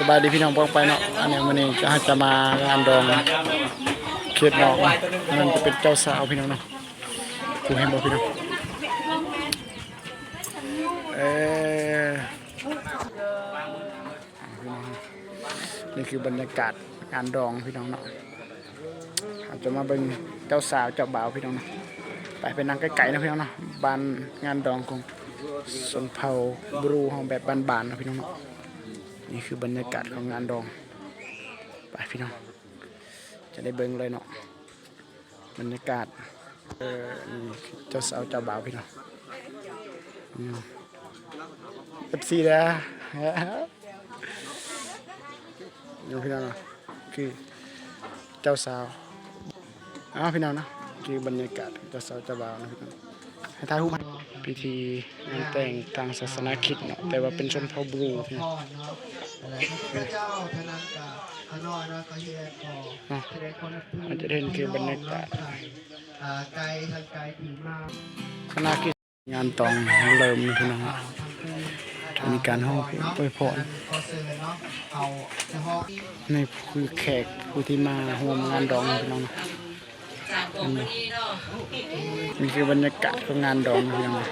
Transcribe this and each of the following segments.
ສະບາຍດີພີ່ນ້ອງປ້ອງໄປເນາະ ອັນນີ້ມື້ນີ້ກໍເຮົາຈະມາງານດອງເຂດນອກເນາະ ອັນນັ້ນຈະເປັນເຈົ້າສາວພີ່ນ້ອງເນາະ ຜູ້ເຫັນບໍ່ພີ່ນ້ອງ ເອີ ພີ່ນ້ອງ ນີ້ຄືບັນຍາກາດງານດອງພີ່ນ້ອງເນາະ ເຮົາຈະມາເບິ່ງເຈົ້າສາວເຈົ້າບ່າວພີ່ນ້ອງເນາະ ໄປ ໄປນັ່ງໃກ້ໆເນາະພີ່ນ້ອງເນາະ ບ້ານງານດອງຂອງຊົນເຜົ່າບຣູເຮົາແບບບ້ານໆເນາະພີ່ນ້ອງເນາະ ນີ້ຄືບັນຍາກາດຂອງງານດອງ ໄປພີ່ນ້ອງ ຈະໄດ້ເບິ່ງເລີຍເນາະ ບັນຍາກາດ ເອີ ນີ້ເຈົ້າສາວເຈົ້າບ່າວພີ່ນ້ອງ ອືມ ເອັບຊີເດີ ເອີ ພີ່ນ້ອງເນາະ ຄືເຈົ້າສາວ ອ້າວ ພີ່ນ້ອງເນາະ ຄືບັນຍາກາດເຈົ້າສາວເຈົ້າບ່າວເນາະພີ່ນ້ອງ ໃຫ້ຖ່າຍຮູບ ພິທີງານແຕ່ງທາງສາສະໜາຄຣິດເນາະ ແຕ່ວ່າເປັນຊົນເຜົ່າບຣູພີ່ນ້ອງ ເນາະ ເຮົາຈະໄດ້ເຫັນຄືບັນຍາກາດ ສາສະໜາຄຣິດ ງານຕ້ອງເລີ່ມພີ່ນ້ອງ ຈະມີການຮ້ອງເພງອວຍພອນ ນີ້ຄືແຂກຜູ້ທີ່ມາຮ່ວມງານດອງພີ່ນ້ອງ ເຫັນບໍ່ ນີ້ຄືບັນຍາກາດຂອງງານດອງພີ່ນ້ອງ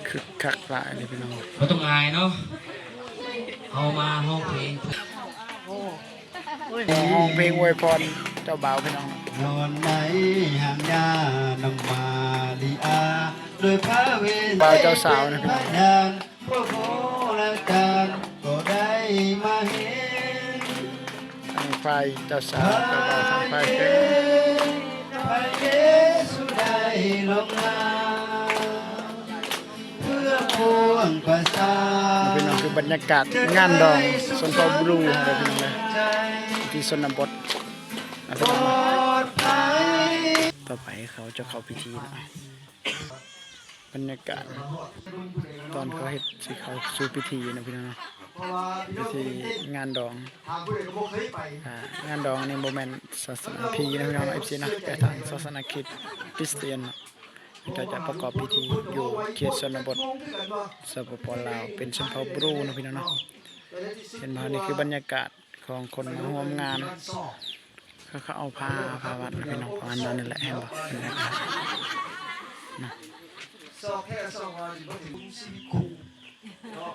ຄຶກຄັກຫຼາຍເລີຍພີ່ນ້ອງ ບໍ່ຕ້ອງອາຍເນາະ ເຮົາມາຮ້ອງເພງ ຮ້ອງເພງອວຍພອນເຈົ້າບ່າວພີ່ນ້ອງ ນອນໃນຫາງຍານ້ຳມາລີອາ ໂດຍພະເວນ ບ່າວເຈົ້າສາວນະພີ່ນ້ອງ ຍານ ພວກໂບລານການກໍໄດ້ມາເຫັນ ທັງຝ່າຍເຈົ້າສາວເຈົ້າບ່າວ ທັງຝ່າຍເພິ່ນ ພະເຢຊູໄດ້ລົງມາ ເພື່ອປວງປະຊາ ພີ່ນ້ອງ ຄືບັນຍາກາດງານດອງຊົນເຜົ່າບຣູເຮົາເດີພີ່ນ້ອງເດີ ທີ່ຊົນນະບົດ ນະພີ່ນ້ອງ ຕໍ່ໄປເຂົາຈະເຂົ້າພິທີເນາະ ບັນຍາກາດຕອນເຂົາເຮັດຊິເຂົ້າສູ່ພິທີນະພີ່ນ້ອງເນາະ ພິທີງານດອງ ອ່າ ງານດອງນີ້ບໍ່ແມ່ນສາສະໜາພີນະພີ່ນ້ອງເນາະ ເອັບຊີເນາະ ແຕ່ທາງສາສະໜາຄຣິດ ຄຣິສຕຽນເນາະ ເຂົາເຈົ້າຈະປະກອບພິທີຢູ່ເຂດຊົນນະບົດ ສປປ ລາວ ເປັນຊົນເຜົ່າບຣູນະພີ່ນ້ອງເນາະ ເຫັນບໍ່ ນີ້ຄືບັນຍາກາດຂອງຄົນມາຮ່ວມງານ ເຂົາ ເຂົາເອົາຜ້າ ຜ້າວັດນະພີ່ນ້ອງ ປະມານນັ້ນແຫຼະ ເຫັນບໍ່ ບັນຍາກາດນະ ຊອກແທ້ຊອກວ່າຊິບໍ່ເຫັນຊີວິດຄູ່ເນາະ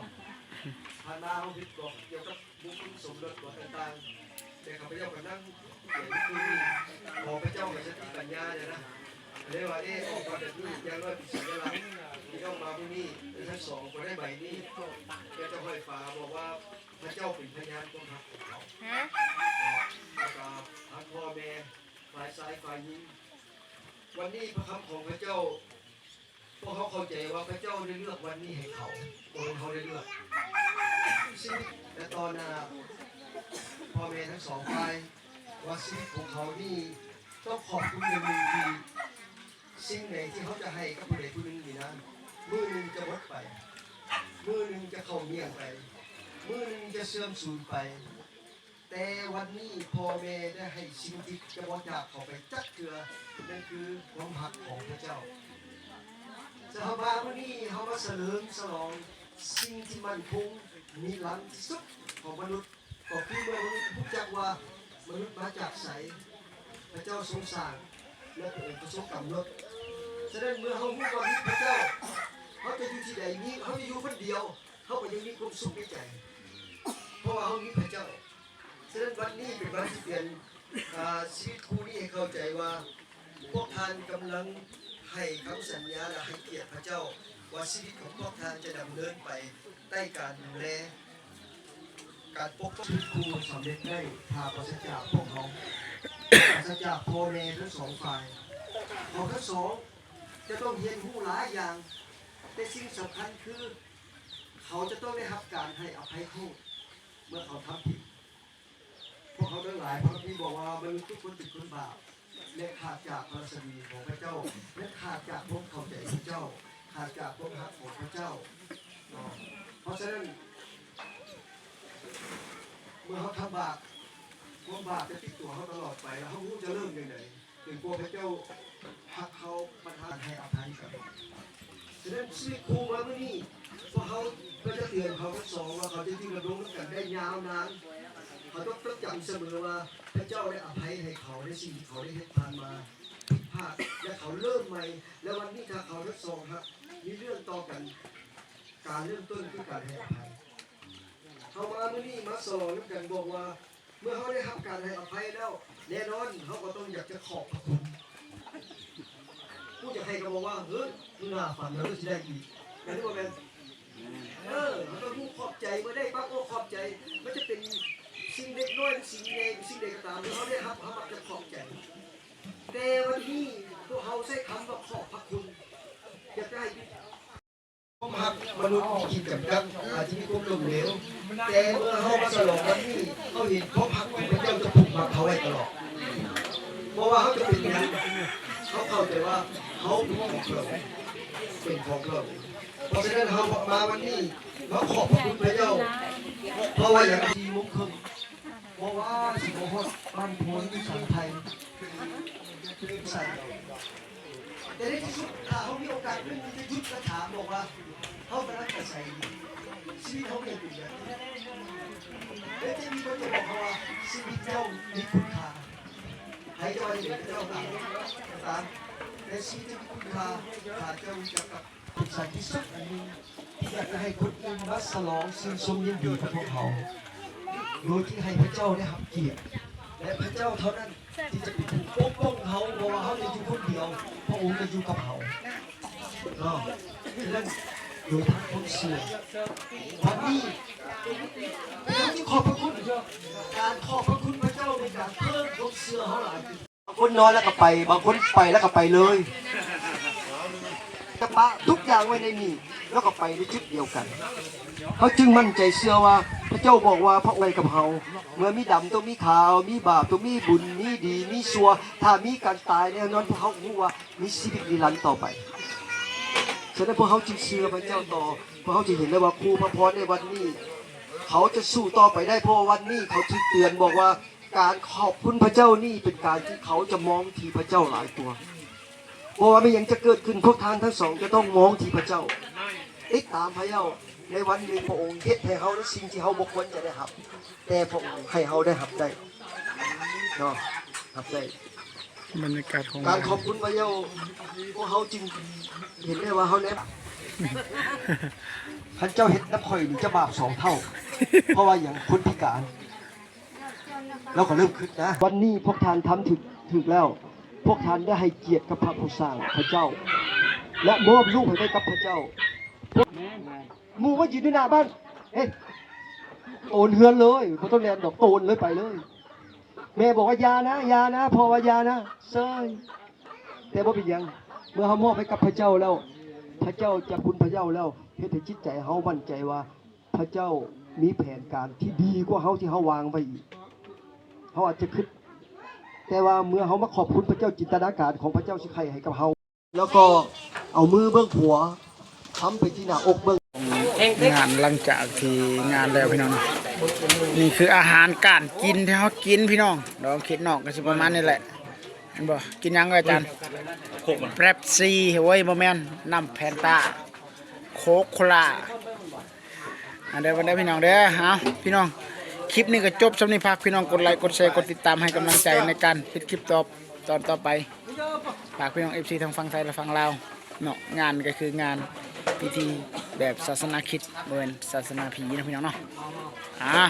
ຜ່ານມາເຮົາເຮັດບລັອກກ່ຽວກັບ ມຸງຄຸນສົມລົດບໍ່ຕ່າງໆ ແຕ່ຂ້າພະເຈົ້າກໍນັ່ງຂຽນຄືນີ້ ຂໍພະເຈົ້າໃຫ້ສະຕິປັນຍາແດ່ນະ ເລີຍວ່າ ເອ ອອກມາແບບນີ້ ຢ່າງນ້ອຍເປັນສັນຍາລັກ ທີ່ນ້ອງມາມື້ນີ້ ແລະ ທັງສອງກໍໄດ້ໃບນີ້ ແຕ່ເຈົ້າຫ້ອຍຝາບອກວ່າ ພະເຈົ້າເປັນພະຍານຄວາມຮັກຂອງເຂົາ ແລ້ວກໍທັງພໍ່ແມ່ ຝ່າຍຊາຍຝ່າຍຍິງ ວັນນີ້ພະຄຳຂອງພະເຈົ້າ ພວກເຮົາເຂົ້າໃຈວ່າພະເຈົ້າໄດ້ເລືອກວັນນີ້ໃຫ້ເຂົາ ບໍ່ແມ່ນເຮົາໄດ້ເລືອກຊີວິດ ແລະ ຕໍ່ໜ້າພໍ່ແມ່ທັງສອງຝ່າຍ ວ່າຊີວິດຂອງເຂົານີ້ຕ້ອງຂອບຄຸນຢ່າງໜຶ່ງທີ່ ສິ່ງໃດທີ່ເຮົາຈະໃຫ້ກັບຜູ້ໃດຜູ້ໜຶ່ງນີ້ນະ ມື້ໜຶ່ງຈະໝົດໄປ ມື້ໜຶ່ງຈະເຂົ້າມ້ຽງໄປ ມື້ໜຶ່ງຈະເສື່ອມສູນໄປ. ແຕ່ວັນນີ້ພໍ່ແມ່ໄດ້ໃຫ້ສິ່ງທີ່ຈະບໍ່ຈາກເຂົາໄປຈັກເທື່ອ ນັ້ນຄືຄວາມຮັກຂອງພະເຈົ້າ. ສະເຮົາມາມື້ນີ້ ເຮົາມາສະເຫຼີມສະຫຼອງສິ່ງທີ່ໝັ້ນຄົງນິລັນທີ່ສຸດຂອງມະນຸດ ກໍຄືເມື່ອມະນຸດຮູ້ຈັກວ່າມະນຸດມາຈາກໃສ, ພະເຈົ້າຊົງສ້າງ ແລະ ພະອົງກໍຊົງກຳນົດ. ສະນັ້ນເມື່ອເຮົາຮູ້ວ່າມີພະເຈົ້າ, ເຮົາຈະຢູ່ທີ່ໃດ, ມີ, ເຮົາຈະຢູ່ຄົນດຽວ, ເຮົາກໍຍັງມີຄວາມສຸກໃນໃຈ. ເພາະວ່າເຮົາມີພະເຈົ້າ. ສະນັ້ນວັນນີ້ເປັນວັນທີ່ປ່ຽນ ອາ ຊີວິດຄູ່ນີ້ໃຫ້ເຂົ້າໃຈວ່າ ພວກທ່ານກຳລັງໃຫ້ຄຳສັນຍາ ແລະ ໃຫ້ກຽດພະເຈົ້າ ວ່າຊີວິດຂອງພວກທ່ານຈະດຳເນີນໄປໃຕ້ການດູແລ ການປົກປ້ອງ. ຊີວິດຄູ່ສຳເລັດໄດ້ຖ້າປາສະຈາກພວກເຮົາ, ປາສະຈາກພໍ່ແມ່ທັງສອງຝ່າຍ. ເຂົາທັງສອງຈະຕ້ອງຮຽນຮູ້ຫຼາຍຢ່າງ, ແຕ່ສິ່ງສຳຄັນຄື ເຂົາຈະຕ້ອງໄດ້ຮັບການໃຫ້ອະໄພໂທດເມື່ອເຂົາທຳຜິດ. ພວກເຮົາທັງຫຼາຍ, ພະຄຳພີບອກວ່າ ມະນຸດທຸກຄົນເປັນຄົນບາບ ແລະ ຂາດຈາກພະລາຊະນີຂອງພະເຈົ້າ ແລະ ຂາດຈາກຄວາມເຂົ້າໃຈພະເຈົ້າ, ຂາດຈາກຄວາມຮັກຂອງພະເຈົ້າເນາະ. ເພາະສະນັ້ນ ເມື່ອເຮົາທຳບາບ, ຄວາມບາບຈະຕິດຕົວເຮົາຕະຫຼອດໄປ, ແລ້ວເຮົາບໍ່ຮູ້ຈະເລີ່ມຈັ່ງໃດ. ຈົນກວ່າພະເຈົ້າຮັກເຮົາ, ປະທານໃຫ້ອະໄພກັນ. ສະນັ້ນຊີວິດຄູ່ມາມື້ນີ້ ພວກເຮົາກໍຈະເຕືອນເຂົາທັງສອງວ່າເຂົາຈະຢູ່ດຳລົງນຳກັນໄດ້ຍາວນານ. ເຂົາຕ້ອງຈດຈຳສະເໝີວ່າພະເຈົ້າໄດ້ອະໄພໃຫ້ເຂົາໃນສິ່ງທີ່ເຂົາໄດ້ເຮັດຜ່ານມາຜິດພາດ ແລະ ເຂົາເລີ່ມໃໝ່ ແລະ ວັນນີ້ຖ້າເຂົາທັງສອງຫາກມີເລື່ອງຕໍ່ກັນ ການເລີ່ມຕົ້ນຄືການໃຫ້ອະໄພ. ເຮົາມາມື້ນີ້ມາສະຫຼອງນຳກັນ ບອກວ່າເມື່ອເຮົາໄດ້ຮັບການໃຫ້ອະໄພແລ້ວ ແນ່ນອນເຮົາກໍຕ້ອງຢາກຈະຂອບພະຄຸນ. ຜູ້ຢາກໃຫ້ກໍບອກວ່າ ເຮີ້ຍ ມຶງຫາຝັນແລ້ວຊິໄດ້ອີກ ແມ່ນຫຼືບໍ່ແມ່ນ? ເອີ ເຮົາຕ້ອງຮູ້ຂອບໃຈ ເມື່ອໄດ້ປັບກໍຂອບໃຈ. ມັນຈະເປັນສິ່ງເລັກນ້ອຍ ຫຼື ສິ່ງໃຫຍ່ ສິ່ງໃດກໍຕາມ ເມື່ອເຮົາໄດ້ຮັບ ເຮົາມັກຈະຂອບໃຈ. ແຕ່ວັນນີ້ພວກເຮົາໃຊ້ຄຳວ່າຂອບພະຄຸນ ຢາກຈະໃຫ້ ຄວາມຮັກມະນຸດມີຂີດຈຳກັດ ອາດຈະມີຄວາມລົ້ມເຫຼວ ແຕ່ເມື່ອເຮົາມາສະຫຼອງວັນນີ້ ເຮົາເຫັນຄວາມຮັກຂອງພະເຈົ້າຈະຜູກມັດເຮົາໄວ້ຕະຫຼອດ. ບໍ່ວ່າເຮົາຈະເປັນຫຍັງ ເຮົາເຂົ້າໃຈວ່າເຮົາເປັນຂອງພະອົງ ເປັນຂອງພະອົງ. ເພາະສະນັ້ນເຮົາມາວັນນີ້ ມາຂອບພະຄຸນພະເຈົ້າ ເພາະວ່າຫຍັງ ສີ່ໂມງເຄິ່ງ ບໍ່ວ່າຊິບໍ່ຮອດບ້ານໂພນສັງໄທ ແຕ່ໃນທີ່ສຸດ ຖ້າເຮົາມີໂອກາດ ມັນຈະຢຸດມາຖາມບອກວ່າ ເຮົາກຳລັງອາໄສຢູ່ ຊີວິດເຮົາເປັນແບບໃດ? ແລະ ຈະມີຄົນຈະບອກເຮົາວ່າ ຊີວິດເຈົ້າມີຄຸນຄ່າ. ໃຜຈະວ່າຈັ່ງໃດກໍຕາມ ແຕ່ຊີວິດເຈົ້າມີຄຸນຄ່າ ຖ້າເຈົ້າຮູ້ຈັກກັບ ເປັນສັນຕິສຸກອັນໜຶ່ງທີ່ຢາກຈະໃຫ້ຄົນອື່ນມາສະຫຼອງຊື່ນຊົມຍິນດີກັບພວກເຮົາ ໂດຍທີ່ໃຫ້ພະເຈົ້າໄດ້ຮັບກຽດ ແລະ ພະເຈົ້າເທົ່ານັ້ນທີ່ຈະເປັນຜູ້ປົກປ້ອງເຮົາ, ບໍ່ວ່າເຮົາຈະຢູ່ຄົນດຽວ, ພະອົງຈະຢູ່ກັບເຮົາເນາະ. ສະນັ້ນ ໂດຍທາງຄວາມເຊື່ອ ວັນນີ້ ເຮົາຈຶ່ງຂອບພະຄຸນ, ການຂອບພະຄຸນພະເຈົ້າເປັນການເພີ່ມຄວາມເຊື່ອເຮົາຫຼາຍຂຶ້ນ. ບາງຄົນນອນແລ້ວກໍໄປ, ບາງຄົນໄປແລ້ວກໍໄປເລີຍ, ຈະປະທຸກຢ່າງໄວ້ໃນນີ້ ແລ້ວກໍໄປໃນຈຸດດຽວກັນ. ເຮົາຈຶ່ງໝັ້ນໃຈເຊື່ອວ່າ ພະເຈົ້າບອກວ່າພະອົງໄປກັບເຮົາ, ເມື່ອມີດຳຕ້ອງມີຂາວ, ມີບາບຕ້ອງມີບຸນ, ມີດີມີຊົ່ວ, ຖ້າມີການຕາຍແນ່ນອນ ພວກເຮົາຮູ້ວ່າມີຊີວິດນິລັນຕໍ່ໄປ. ສະນັ້ນພວກເຮົາຈຶ່ງເຊື່ອພະເຈົ້າຕໍ່, ພວກເຮົາຈຶ່ງເຫັນໄດ້ວ່າຄູພະພອນໃນວັນນີ້ ເຂົາຈະສູ້ຕໍ່ໄປໄດ້, ເພາະວ່າວັນນີ້ເຂົາຖືກເຕືອນບອກວ່າ ການຂອບຄຸນພະເຈົ້ານີ້ເປັນການທີ່ເຂົາຈະມອງທີ່ພະເຈົ້າຫຼາຍກວ່າ. ບໍ່ວ່າມີຫຍັງຈະເກີດຂຶ້ນ, ພວກທ່ານທັງສອງຈະຕ້ອງມອງທີ່ພະເຈົ້າ, ຕິດຕາມພະເຈົ້າ. ໃນວັນໜຶ່ງພະອົງເຮັດໃຫ້ເຮົາໃນສິ່ງທີ່ເຮົາບໍ່ຄວນຈະໄດ້ຮັບ, ແຕ່ພະອົງໃຫ້ເຮົາໄດ້ຮັບໄດ້ເນາະ, ຮັບໄດ້. ບັນຍາກາດຂອງການຂອບຄຸນພະເຈົ້າ, ພວກເຮົາຈຶ່ງເຫັນໄດ້ວ່າເຮົາແນມ, ຄັນເຈົ້າເຮັດນຳຂ້ອຍນີ້ຈະບາບສອງເທົ່າ. ເພາະວ່າຫຍັງ? ຄົນພິການ. ລາວກໍເລີ່ມຄິດນະ. ວັນນີ້ພວກທ່ານທຳຖືກ, ຖືກແລ້ວ. ພວກທ່ານໄດ້ໃຫ້ກຽດກັບພະຜູ້ສ້າງ, ພະເຈົ້າ ແລະ ມອບລູກໃຫ້ໄດ້ກັບພະເຈົ້າ. ໝູ່ມາຢືນຢູ່ໜ້າບ້ານ, ເອີຍ ໂຕນເຮືອນເລີຍ, ບໍ່ຕ້ອງແລ່ນດອກ, ໂຕນເລີຍ, ໄປເລີຍ. ແມ່ບອກວ່າ ຢ່ານະ, ຢ່ານະ, ພໍ່ວ່າ ຢ່ານະ, ເຊີຍ. ແຕ່ບໍ່ເປັນຫຍັງ, ເມື່ອເຮົາມອບໃຫ້ກັບພະເຈົ້າແລ້ວ, ພະເຈົ້າຈະຄຸນພະເຈົ້າແລ້ວ, ເຮັດໃຫ້ຈິດໃຈເຮົາໝັ້ນໃຈວ່າ ພະເຈົ້າມີແຜນການທີ່ດີກວ່າເຮົາທີ່ເຮົາວາງໄວ້ອີກ. ເຮົາອາດຈະຄິດ, ແຕ່ວ່າເມື່ອເຮົາມາຂອບຄຸນພະເຈົ້າ, ຈິນຕະນາການຂອງພະເຈົ້າຊິໃຫ້ໃຫ້ກັບເຮົາ. ແລ້ວກໍເອົາມືເບື້ອງຂວຄ້ຳໄປທີ່ໜ້າອົກເບິ່ງ. ງານຫຼັງຈາກທີ່ງານແລ້ວ ພີ່ນ້ອງເນາະ, ນີ້ຄືອາຫານການກິນທີ່ເຮົາກິນ ພີ່ນ້ອງ. ດອງເຂດນອກກໍຊິປະມານນີ້ແຫຼະ, ແມ່ນບໍ່? ກິນຫຍັງເອີຍອາຈານ? ເປັບຊີ. ໂອ້ຍ ບໍ່ແມ່ນ, ນ້ຳແຟນຕາ, ໂຄກໂຄລາ. ອັນໃດວັນໃດພີ່ນ້ອງເດີ. ເອົາ ພີ່ນ້ອງ, ຄລິບນີ້ກໍຈົບສ່ຳນີ້. ຝາກພີ່ນ້ອງກົດໄລ ກົດແຊ ກົດຕິດຕາມໃຫ້ກຳລັງໃຈໃນການເຮັດຄລິບຕໍ່, ຕອນຕໍ່ໄປ. ຝາກພີ່ນ້ອງເອັຟຊີທັງຝັ່ງໄທ ແລະ ຝັ່ງລາວເນາະ. ງານກໍຄືງານພິທີແບບສາສະໜາຄຣິດ, ບໍ່ແມ່ນສາສະໜາຜີເນາະ ພີ່ນ້ອງເນາະ. ອ່າ